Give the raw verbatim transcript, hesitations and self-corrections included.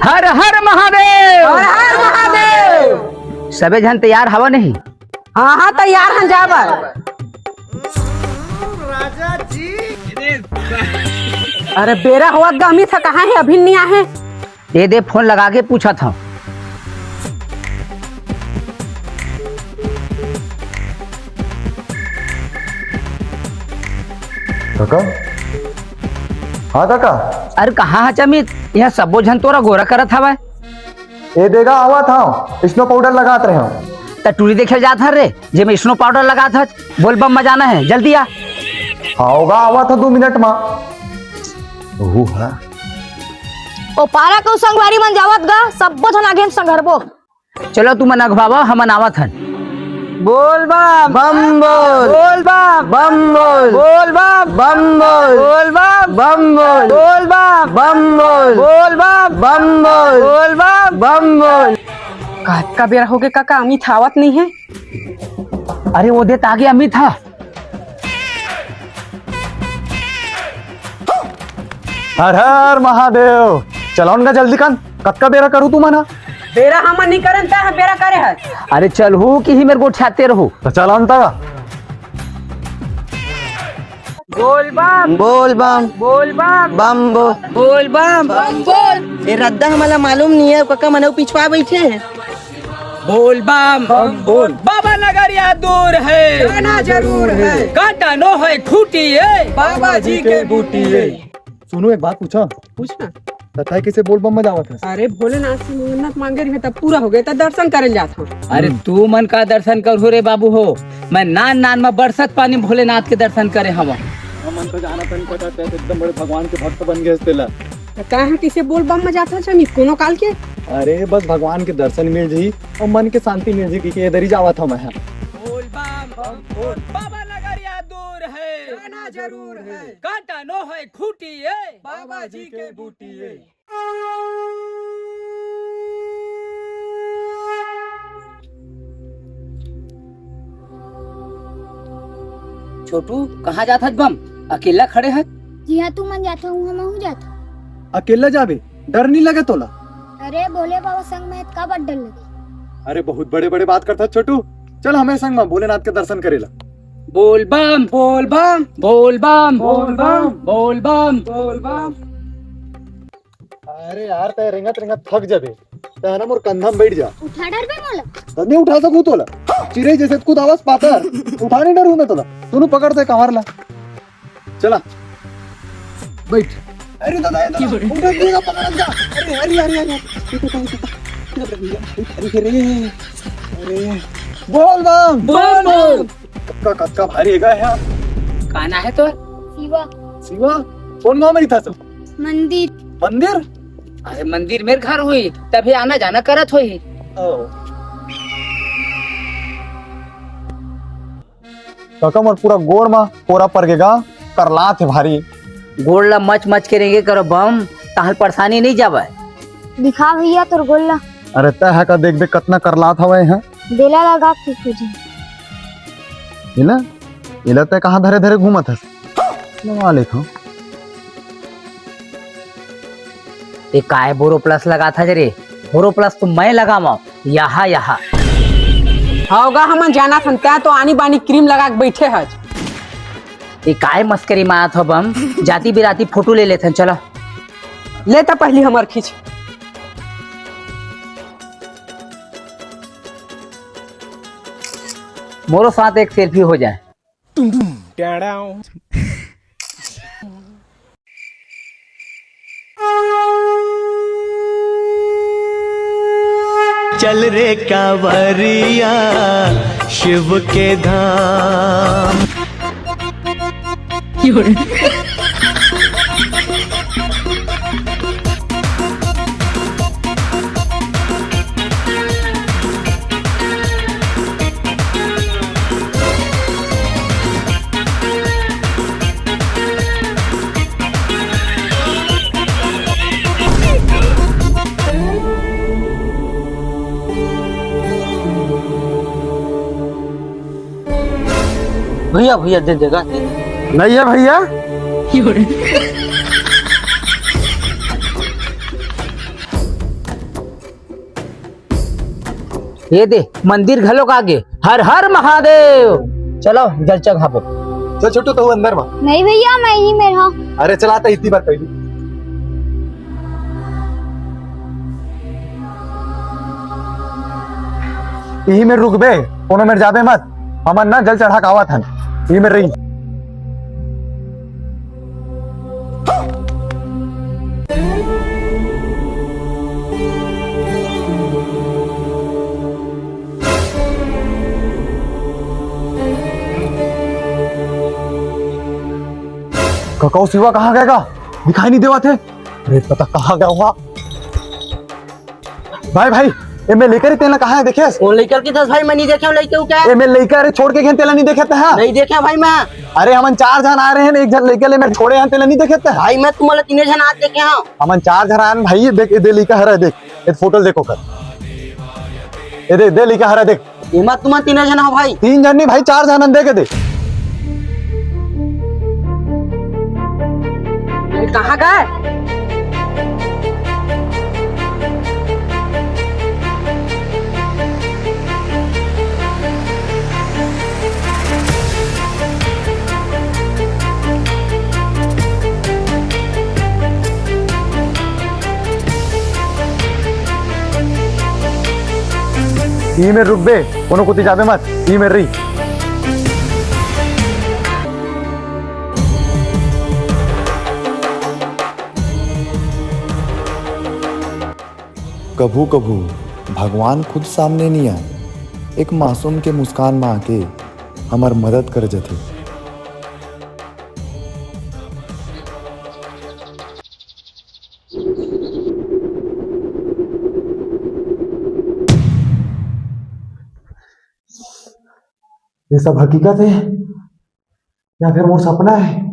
हर हर महादेव। हर हर महादेव। सबे झन तैयार हवा नहीं? हाँ हाँ, तैयार हन जाबर। अरे बेरा होवत गा, अमित ह कहाँ हे, अभी नहीं आहे। ये दे, फोन लगा के पूछत हंव। काका। हाँ काका। अरे कहाँ हच अमित? यहाँ सबो झन तोर अगोरा करत हवय। ए दे गा, आवत हंव, snow powder लगात रहेंव। त टूरी देखे जात हस रे, जेमे snow powder लगात हस। बोल बम म जाना हे, जल्दी आ। हव गा, आवत हंव दू मिनट म। ओहू हा। ओ पारा के संगवारी मन जावत गा, सब्बो झन आगे म संघरबो। चलो तुमन अगवावा, हमन आवत हन। बोल बम। बम बोल। बोल बम। बम बोल। बोल बम। बम बोल। बोल बम। बम बोल। बोल बम। बम बोल। बोल बम। बम बोल। बोल बम। बम बोल। कतका बेरा होगे काका, अमित आवत नहीं हे। अरे वो दे त आगे अमित हा। हर हर महादेव। चलो न गा जल्दी कन, कतका बेरा करू तुमन हा? बेरा हमन नहीं करन, तैं ह बेरा करे हस। अरे चलहू कि ही मेर गोठियाते रहू। त चलो न त। बोल बम। बोल बम। बोल बम। बम बोल। बोल बम। बम बोल। ए रद्दा हमला मालूम नहीं हे, कका मन अउ पिछवा बैठे हे। बोल बम। बम बोल। बाबा नगरिया दूर है। जाना जरूर है। कांटा नो है खूंटी है। बाबा जी के बूटी है। सुनो, एक बात पूछा। पूछ ना। त तैं कइसे बोल बम म जावत हस? अरे भोलेनाथ से मन्नत मांगे रहे, तब पूरा हो गया, तब दर्शन करे जात हंव। अरे हम्म। तुमन का दर्शन करहू रे बाबू हो, मैं नान नान म बरसत पानी भोलेनाथ के दर्शन करे हंव। हमन तो जानत नहीं पता, तैं तो एकदम बड़े भगवान के भक्त बन गए तेला। त तैं ह कइसे बोल बम म जात हस अमित, कोनो काल के? अरे बस भगवान के दर्शन मिल जाही अउ मन के शांति मिल जाही, कि एदरी जावत हंव मैं ह। बोल बम, बम बोल। बाबा नगरिया दूर है। जाना जरूर है। कांटा नो है खूंटी है। बाबा जी के बूटी है। छोटू, कहाँ जात हस बम? अकेला खड़े हस? जिहां तुमन जाथव, उहां महूं जाथंव। अकेला जाबे? डर नहीं लगे तोला? अरे, भोले बाबा संग में त काबर डर लगे? अरे, बहुत बड़े-बड़े बात करत हस छोटू। चल, हमन संग में भोलेनाथ के दर्शन करेला। बोल बम, बोल बम, बोल बम, बोल बम, बोल बम, बोल बम। अरे यार, तैं रेंगत रेंगत थक जाबे, तैं ह ना मोर कंधा म बैठ जा। उठा डरबे मोला? त नहीं उठा सकूं तोला, चिरई जइसे कूद आवस पातर, उठा नहीं डरहूं मैं तोला। सुनू, पकड़ तैं कमर ला, चला बैठ। अरे दादा, ए दादा, उठा दिएगा, पकड़ जा। अरे, अरे, अरे, अरे, अरे, अरे, अरे, बोल बम, बोल बम। कतका, कतका भारी हे गा। का नाम हे तोर? शिवा। शिवा, कोन गांव में रहिथस? मंदिर। मंदिर? अरे मंदिर मेर घर होही, तभे आना जाना करत होही। ओ। काका, मोर पूरा गोड़ म फोरा पर गे गा, करलात हे भारी। गोड़ ला मच मच के रेंगे करो बम, तहां ले परेशानी नहीं जावय। दिखा भैया तोर गोड़ ला। अरे तैं ह का देखबे, कतना करलात हवय ह। दे ला लगा के ठीक हो जाही। एला, एला तैं कहाँ धरे धरे घूमत हस? लगा लेथंव। ए काय बोरो प्लस लगाथस रे? बोरो प्लस तो मैं लगावंव, यहाँ, यहाँ। हव गा, हमन जानत हन, तैं तो आनी बानी क्रीम लगा के बैठे हस। ए काय मस्करी मारत हव बम? जाति बिराती फोटो ले लेथन, चला। ले त पहिली हमर खींच। मोरो साथ एक सेल्फी हो जाए। चल रे कांवरिया शिव के धाम। भैया, भैया, दे देगा, दे। नहीं है भैया। ये दे, मंदिर घलोक आगे। हर हर महादेव। चलो, जल चढ़ाबो। चल छोटू, तहूं अंदर मा। नहीं भैया, मैं इही मेर हंव। अरे चल, आ त इतनी बार पहिली। इही मेर रुकबे, कोनो मेर जाबे मत। हमन ना जल चढ़ा के आवत हन। इही मेर रही। कका, ओ शिवा कहाँ गय गा? दिखाई नहीं देवत हे। अरे पता कहाँ गय होही। भाई, भाई, एमे लइका रे, तेला कहाँ हे, देखेस? वो लइका के दस भाई, मैं नहीं देखे हंव लइका के। एमे लइका रे, छोड़ के गेन, तेला नहीं देखे तैं? नहीं देखे भाई मैं। अरे हमन चार झन आय रहेन, एक झन लइका ल एमे छोड़े हन, तेला नहीं देखे तैं? भाई मैं तुमन ला तीने झन आज देखे हंव। हमन चार झन आय हन भाई, ये देख, ये दे लइका हरे, देख, ये फोटो ल देख ओकर। ये दे, दे लइका हरे, देख। एमा तुमन तीने झन हव भाई। तीन झन नहीं भाई, चार झन हन, देख ये दे। अरे कहाँ गय? इही मेर रुकबे, कोनो कोती जाबे मत, इही मेर रही। कभू-कभू भगवान खुद सामने नी आय, एक मासूम के मुस्कान म आके हमर मदद कर जथे। ये सब हकीकत हे या फिर मोर सपना हे?